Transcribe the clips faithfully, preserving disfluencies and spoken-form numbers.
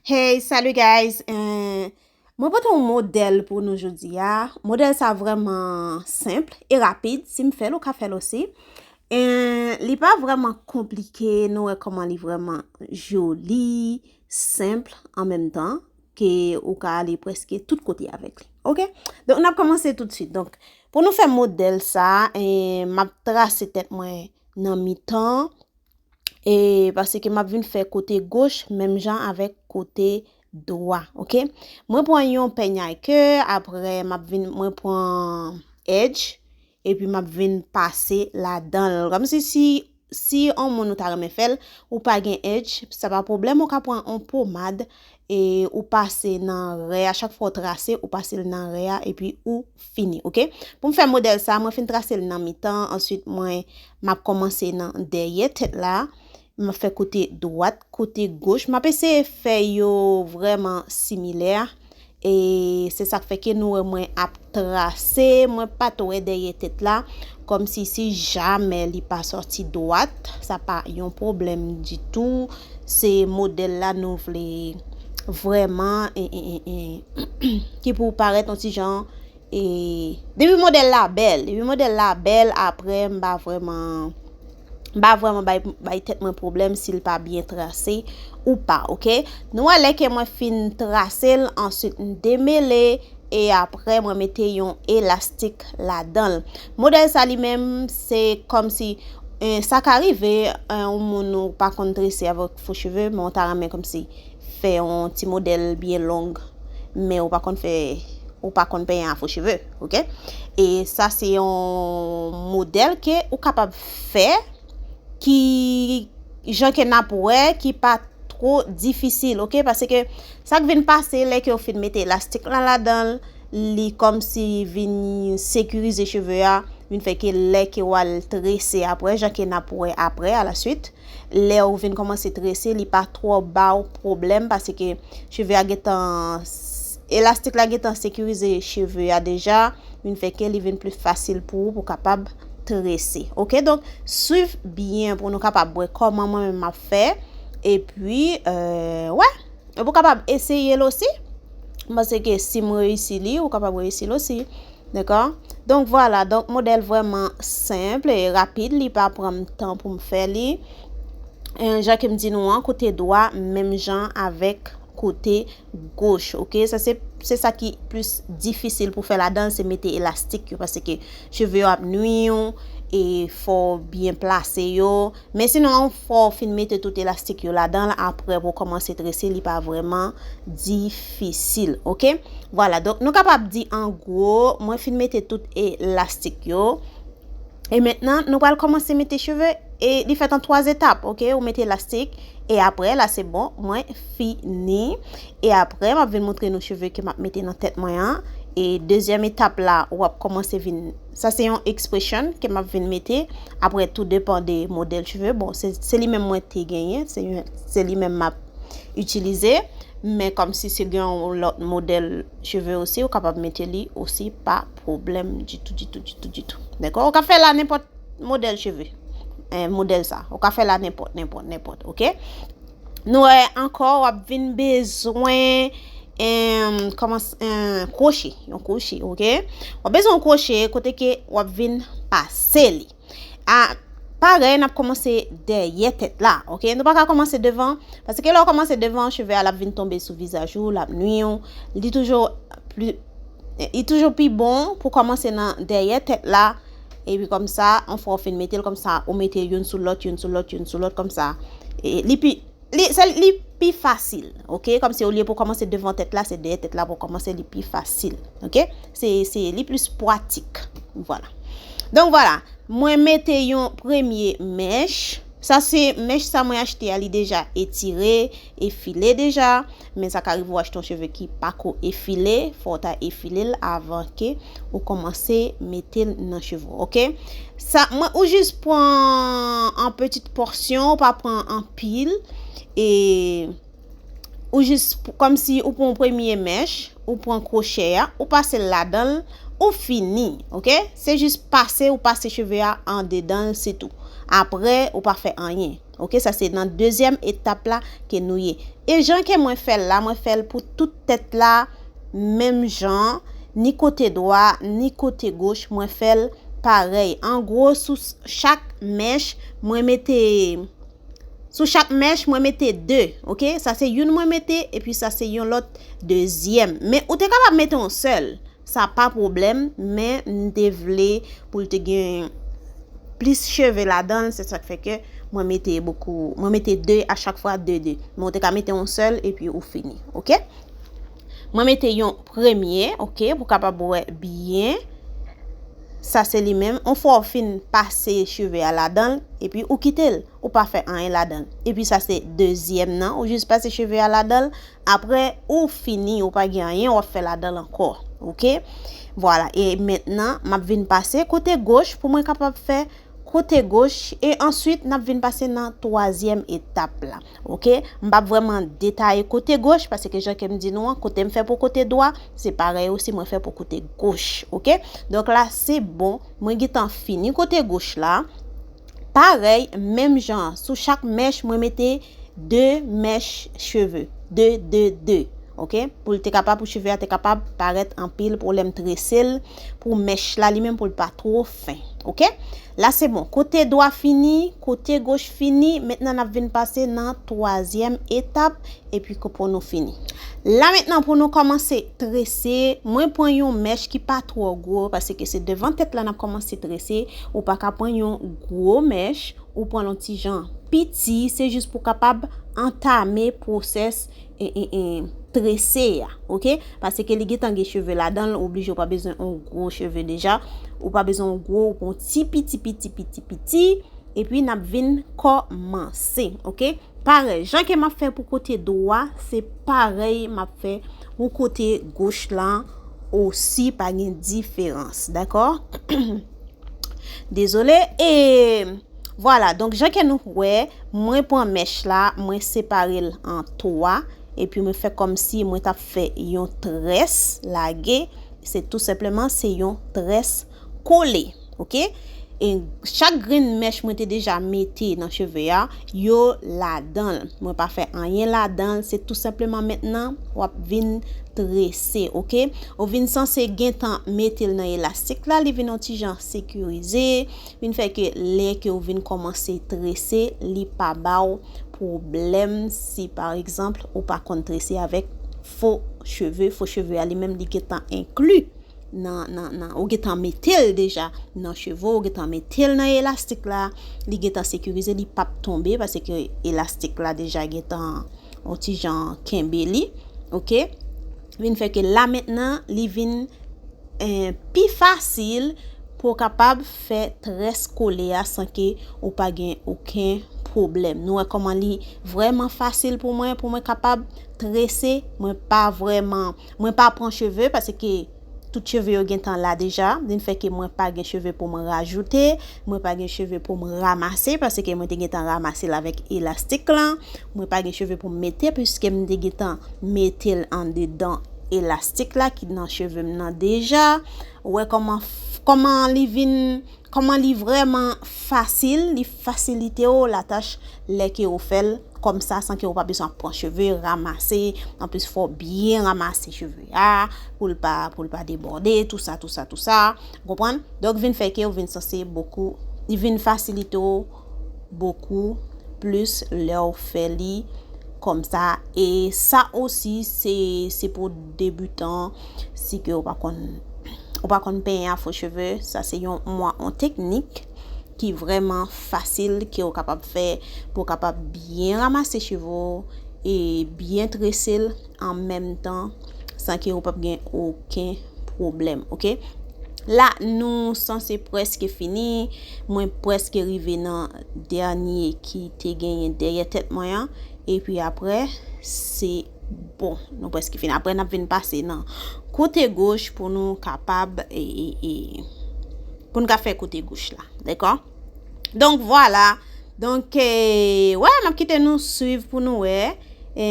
Hey, salut guys! Eh, mwen pote yon modèl pou nou jodi a. Modèl sa vrèman senp e rapid. Si m fè l, ou ka fè l osi. Eh, li pa vrèman konplike. Nou wè kòman li vrèman joli, senp an menm tan, ke ou ka ale prèske tout kote avèk li. Oke? Donk, n ap kòmanse toutswit. Donk, pou nou fè modèl sa, eh, m ap trase tèt mwen nan mitan. E paske m ap vin fè kote goch menm jan avèk kote dwa, oke? Mwen pran yon pèny a kè, apre m ap vin, mwen pran edge, epi m ap vin pase ladan l. Kòmsi si, si yon moun ou ta renmen fè l, ou pa gen edge, sa pa pwoblèm, ou ka pran yon pomad, e ou pase nan rè a, chak fwa ou trase, ou pase l nan rè a, epi ou fini, oke? Pou m fè modèl sa, mwen fin trase l nan mitan, answit mwen, m ap kòmanse nan dèyè tèt la, m ap fè kote dwat, kote goch, m ap eseye fè yo vrèman similè, e se sa k fè ke nou wè mwen ap trase, mwen pa t wè dèyè tèt la, kòmsi si jamè li pa sòti dwat, sa pa yon pwoblèm ditou, se modèl la nou vle vrèman, e, e, e, e, ki pou parèt yon ti jan, e, depi modèl la bèl, depi modèl la bèl, apre m pa vrèman, m pa vrèman bay, bay tèt mwen pwoblèm si l pa byen trase ou pa, oke? Nou wè lè ke mwen fin trase l, answit m demele, e apre mwen mete yon elastik ladan l. Modèl sa li menm, se kòmsi, eh, sa ka rive, eh, yon moun ou pa konn trese avèk fo cheve, men ou ta renmen kòmsi fè yon ti modèl byen long, men ou pa konn fè, ou pa konn penyen a fo cheve, oke? E sa se yon modèl ke ou kapab fè ki, jan ke n ap wè, ki pa two difisil, oke? Paske sa k vin pase lè ke w fin mete elastik la ladan l, li kòmsi vin sekirize cheve a, vin fè ke lè ke w al trese apre, jan ke n ap wè apre, alaswit, lè w vin kòmanse trese, li pa twò ba w pwoblèm, paske cheve a gentan, elastik la gentan sekirize cheve a deja, vin fè ke li vin pli fasil pou ou, pou w kapab trese. Oke, donk, swiv byen pou nou kapab wè kòman mwen menm m ap fè. Epi, eh, wè, epi w kapab eseye l osi. M panse ke si m reyisi li, ou kapab reyisi l osi. Dakò? Donk, vwala. Donk, modèl vrèman senp e rapid. Li pa pran m tan pou m fè li. Eh, jan ke m di nou an, kote dwa, menm jan avèk kote goch, oke? Sa se, se sa ki plis difisil pou fè ladan l, se mete elastik yo, paske cheve yo ap nwi w, e fò w byen plase yo. Men sinon, fò w fin mete tout elastik yo ladan l, apre pou w kòmanse trese, li pa vrèman difisil, oke? Vwala, donk nou kapab di an gwo, mwen fin mete tout elastik yo. E mentnan, nou pral kòmanse mete cheve, e li fèt an twa etap, oke? Ou mete elastik, e apre, la se bon, mwen fini. E apre, m ap vin montre nou cheve ke m ap mete nan tèt mwen an. E dezyèm etap la, w ap kòmanse vin, sa se yon expression ke m ap vin mete. Apre, tou depan de modèl cheve. Bon, se, se li menm mwen te genyen, se, se li menm m ap itilize. Men kòmsi se gen yon lòt modèl cheve osi, ou kapab mete li osi, pa pwoblèm ditou, ditou, ditou, ditou. Dakò? Ou ka fè la nenpòt modèl cheve. Eh, modèl sa. Ou ka fè la nenpòt, nenpòt, nenpòt, oke? Nou wè ankò, w ap vin bezwen, em, kòman, em, kwoche, yon kwoche, oke? W ap bezwen yon kwoche kote ke w ap vin pase li. A, parèy, n ap kòmanse dèyè tèt la, oke? Nou pa ka kòmanse devan, paske lè w kòmanse devan, cheve a l ap vin tonbe sou vizaj ou, l ap nwi w. Li toujou pli, li toujou pi bon pou kòmanse nan dèyè tèt la, epi kòmsa, yon fwa w fin mete l, kòmsa, ou mete youn sou lòt, youn sou lòt, youn sou lòt, kòmsa. E li pi, li, se, li pi fasil, oke? Kòmsi olye pou kòmanse devan tèt la, se dèyè tèt la pou kòmanse, li pi fasil, oke? Se, se, li plis pwatik, vwala. Donk, vwala, mwen mete yon premye mèch. Sa se mèch sa mwen achte a, li deja etire, efile deja. Men sa ka rive w achte yon cheve ki pako efile, fò w ta efile l avan ke ou kòmanse mete l nan cheve w, oke? Sa, mwen, ou jis pran an pitit pòsyon, ou pa pran anpil, e ou jis p-, kòmsi ou pran yon premye mèch, ou pran kwochè a, ou pase l ladan l, ou fini, oke? Se jis pase, ou pase cheve a andedan l, se tou. Apre, ou pa fè anyen. Oke, sa se nan dezyèm etap la ke nou ye. E jan ke mwen fè l la, mwen fè l pou tout tèt la menm jan, ni kote dwa, ni kote goch, mwen fè l parèy. An gwo, sou chak mèch, mwen mete, sou chak mèch, mwen mete de, oke? Sa se youn mwen mete, epi sa se yon lòt dezyèm. Men ou te kapab mete yon sèl, sa pa pwoblèm, men m te vle pou l te gen plis cheve ladan l, se sa k fè ke mwen mete bokou, mwen mete de a chak fwa, de, de. Men ou te ka mete yon sèl epi ou fini, oke? Mwen mete yon premye, oke, pou kapab wè byen. Sa se li menm. Yon fwa w fin pase cheve a ladan l, epi ou kite l, ou pa fè anyen ladan l. Epi sa se dezyèm nan, ou jis pase cheve a ladan l, apre ou fini, ou pa gen anyen w ap fè ladan l ankò, oke? Vwala, e mentnan, m ap vin pase kote goch pou mwen kapab fè kote goch, e answit, n ap vin pase nan twazyèm etap la, oke? M p ap vrèman detaye kote goch, paske jan ke m di nou an, kote m fè pou kote dwa, se parèy osi mwen fè pou kote goch, oke? Donk la, se bon, mwen gentan fini kote goch la. Parèy, menm jan, sou chak mèch, mwen mete de mèch cheve. De, de, de. Oke? Pou l te kapab, pou cheve a te kapab parèt anpil, pou lè m trese l, pou mèch la li menm, pou l pa twò fen. Oke? La, se bon. Kote dwa fini, kote goch fini. Mentnan, n ap vin pase nan twazyèm etap, epi ke pou nou fini. La, mentnan, pou nou kòmanse trese, mwen pran yon mèch ki pa twò gwo, paske se devan tèt la n ap kòmanse trese. Ou pa ka pran yon gwo mèch, ou pran l yon ti jan piti, se jis pou kapab antame pwosès, e, e, e, trese a, oke? Paske li gentan gen cheve ladan l, oblije ou pa bezwen yon gwo cheve deja, ou pa bezwen yon gwo, ou pran yon ti piti, piti, piti, piti, epi n ap vin kòmanse, oke? Parèy, jan ke m ap fè pou kote dwa, se parèy m ap fè pou kote goch la osi, pa gen diferans, dakò? Dezole, e vwala, donk jan ke nou wè, mwen pran mèch la, mwen separe l an twa, epi mwen fè kòmsi mwen t ap fè yon très lage, se tou senpleman, se yon très kole, oke? E chak grenn mèch mwen te deja mete nan cheve a, yo ladan l. Mwen pa fè anyen ladan l, se tou senpleman mentnan w ap vin trese, oke? Ou vin sanse gentan mete l nan elastik la, li vin yon ti jan sekirize, vin fè ke lè ke w vin kòmanse trese, li pa ba w pwoblèm si, pa egzanp, ou pa konn trese avèk fo cheve. Fo cheve a li menm, li gentan enkli nan, nan, nan, ou gentan mete l deja nan cheve w, ou gentan mete l nan elastik la, li gentan sekirize, li p ap tonbe, paske elastik la deja gentan yon ti jan kenbe li, oke? Vin fè ke la mentnan, li vin, eh, pi fasil pou w kapab fè très kole a san ke ou pa gen okenn pwoblèm. Nou wè kòman li vrèman fasil pou mwen, pou mwen kapab trese, mwen pa vrèman, mwen pa pran cheve, paske tout cheve yo gentan la deja, vin fè ke mwen pa gen cheve pou mwen rajoute, mwen pa gen cheve pou mwen ramase, paske mwen te gentan ramase l avèk elastik lan, mwen pa gen cheve pou mwen mete, piske mwen te gentan mete l andedan elastik la ki nan cheve m nan deja. Ou wè kòman, kòman li vin, kòman li vrèman fasil, li fasilite w latach lè ke ou fè l kòmsa san ke ou pa bezwen ap pran cheve, ramase. Anplis, fò w byen ramase cheve a pou l pa, pou l pa debòde, tou sa, tou sa, tou sa. Ou konprann? Donk, vin fè ke ou vin sanse bokou, li vin fasilite w bokou plis lè w fè li kòmsa. E sa osi, se, se pou debitan, si ke ou pa konn, ou pa konn penyen afro cheve, sa se yon, mwa, yon teknik ki vrèman fasil ke ou kapab fè pou w kapab byen ramase cheve w e byen trese l an menm tan san ke ou p ap gen okenn pwoblèm, oke? La, nou sanse prèske fini. Mwen prèske rive nan dènye ki te genyen dèyè tèt mwen an. Epi apre, se bon. Nou prèske fini. Apre, n ap vin pase nan kote goch pou nou kapab, e, e, e, pou n ka fè kote goch la. Dakò? Donk, vwala. Donk, e, wè, m ap kite nou swiv pou nou wè. E,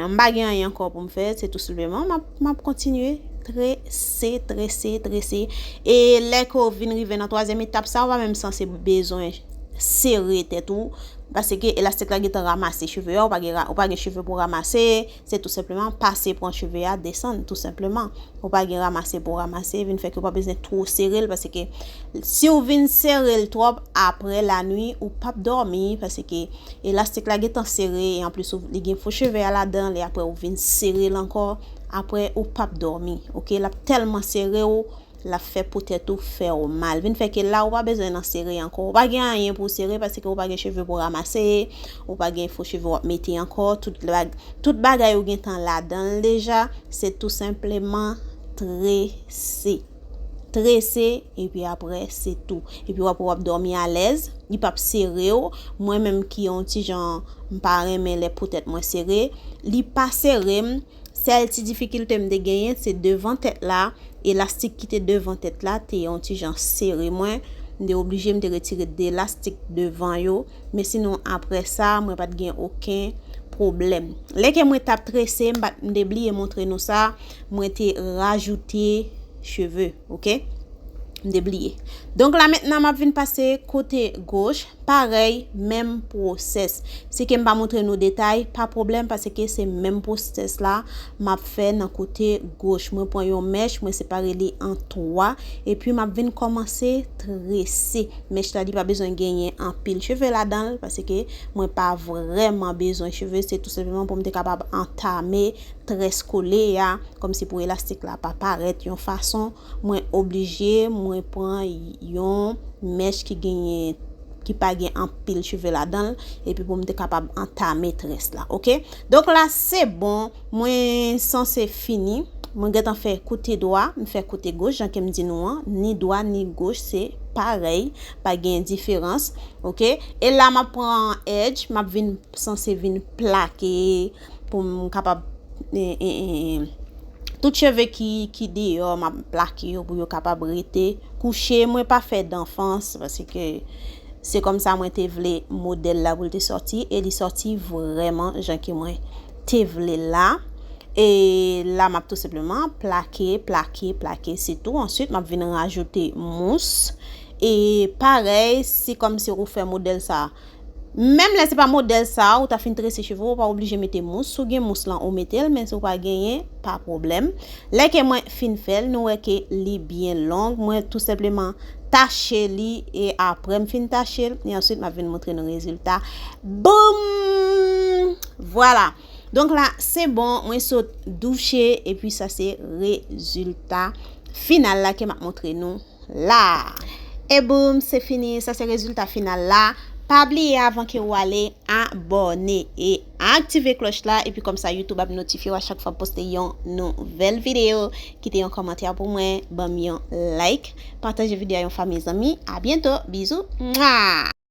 m pa gen anyen ankò pou m fè, se tou senpleman, m ap, m ap kontinye trese, trese, trese. E lè ke w vin rive nan twazyèm etap sa, ou pa menm sanse bezwen sere tèt ou, paske elastik la gentan ramase cheve a, ou pa gen, ou pa gen cheve pou ramase, se tou senpleman pase pran cheve a, desann, tou senpleman. Ou pa gen ramase pou ramase, vin fè ke ou pa bezwen twò sere l, paske si w vin sere l twòp, apre lanwi, ou p ap dòmi, paske elastik la gentan sere, e anplis li gen fo cheve a ladan l, e apre ou vin sere l ankò, apre ou p ap dòmi, oke? L ap tèlman sere w, l ap fè po tèt ou fè w mal. Vin fè ke la ou pa bezwen nan sere ankò. Ou pa gen anyen pou w sere paske ou pa gen cheve pou w ramase, ou pa gen fo cheve w ap mete ankò. Tout, bag, tout bagay ou gentan ladan l deja, se tou senpleman trese. Trese, epi apre, se tou. Epi w ap, w ap dòmi alèz, li p ap sere w. Mwen menm ki yon ti jan, m pa renmen lè po tèt mwen sere, li pa sere m. Sèl ti difikilte m te genyen, se devan tèt la. Elastik ki te devan tèt la te yon ti jan sere mwen. M te oblije, m te retire de elastik devan yo. Men sinon, apre sa, mwen pa t gen okenn pwoblèm. Lè ke mwen t ap trese, m pa t, m te bliye montre nou sa, mwen te rajoute cheve, oke? M te bliye. Donk la mentnan, m ap vin pase kote goch. Parèy, menm pwosès. Si ke m pa montre nou detay, pa pwoblèm, paske se menm pwosès la m ap fè nan kote goch. Mwen pran yon mèch, mwen separe li an twa, epi m ap vin kòmanse trese. Mèch la, li pa bezwen genyen anpil cheve ladan l, paske mwen pa vrèman bezwen cheve, se tou senpleman pou m te kapab antame très kole a, kòmsi pou elastik la pa parèt yon fason, mwen oblije, mwen pran yon mèch ki genyen, ki pa gen anpil cheve ladan l, epi pou m te kapab antame très la, oke? Donk la, se bon, mwen sanse fini. Mwen gentan fè kote dwa, m fè kote goch, jan ke m di nou an, ni dwa ni goch, se parèy, pa gen diferans, oke? E la, m ap pran edge, m ap vin, sanse vin plake pou m kapab, e, e, e, tout cheve ki, ki deyò, m ap plake yo pou yo kapab rete kouche. Mwen pa fè danfans, paske se kòmsa mwen te vle modèl la pou l te sòti, e li sòti vrèman jan ke mwen te vle la. E la, m ap tou senpleman plake, plake, plake, se tou. Answit, m ap vin rajoute mous. E parèy, se kòmsi ou fè modèl sa. Menm lè se pa modèl sa, ou ta fin trese cheve w, ou pa oblije mete mous. Si w gen mous lan, ou mete l, men si w pa genyen, pa pwoblèm. Lè ke mwen fin fè l, nou wè ke li byen long. Mwen tou senpleman tache li, e apre m fin tache l, e answit m ap vin montre nou rezilta. Boum! Vwala. Donk la, se bon, mwen sot douche, epi sa se rezilta final la ke m ap montre nou la. E boum, se fini, sa se rezilta final la. Pa bliye, avan ke w ale, abòne e aktive klòch la, epi kòmsa YouTube ap notifye w a chak fwa m poste yon nouvèl videyo. Kite yon kòmantè pou mwen, ban m yon like, pataje videyo a yon fanmi, zanmi. A byento, bizou. Mwa!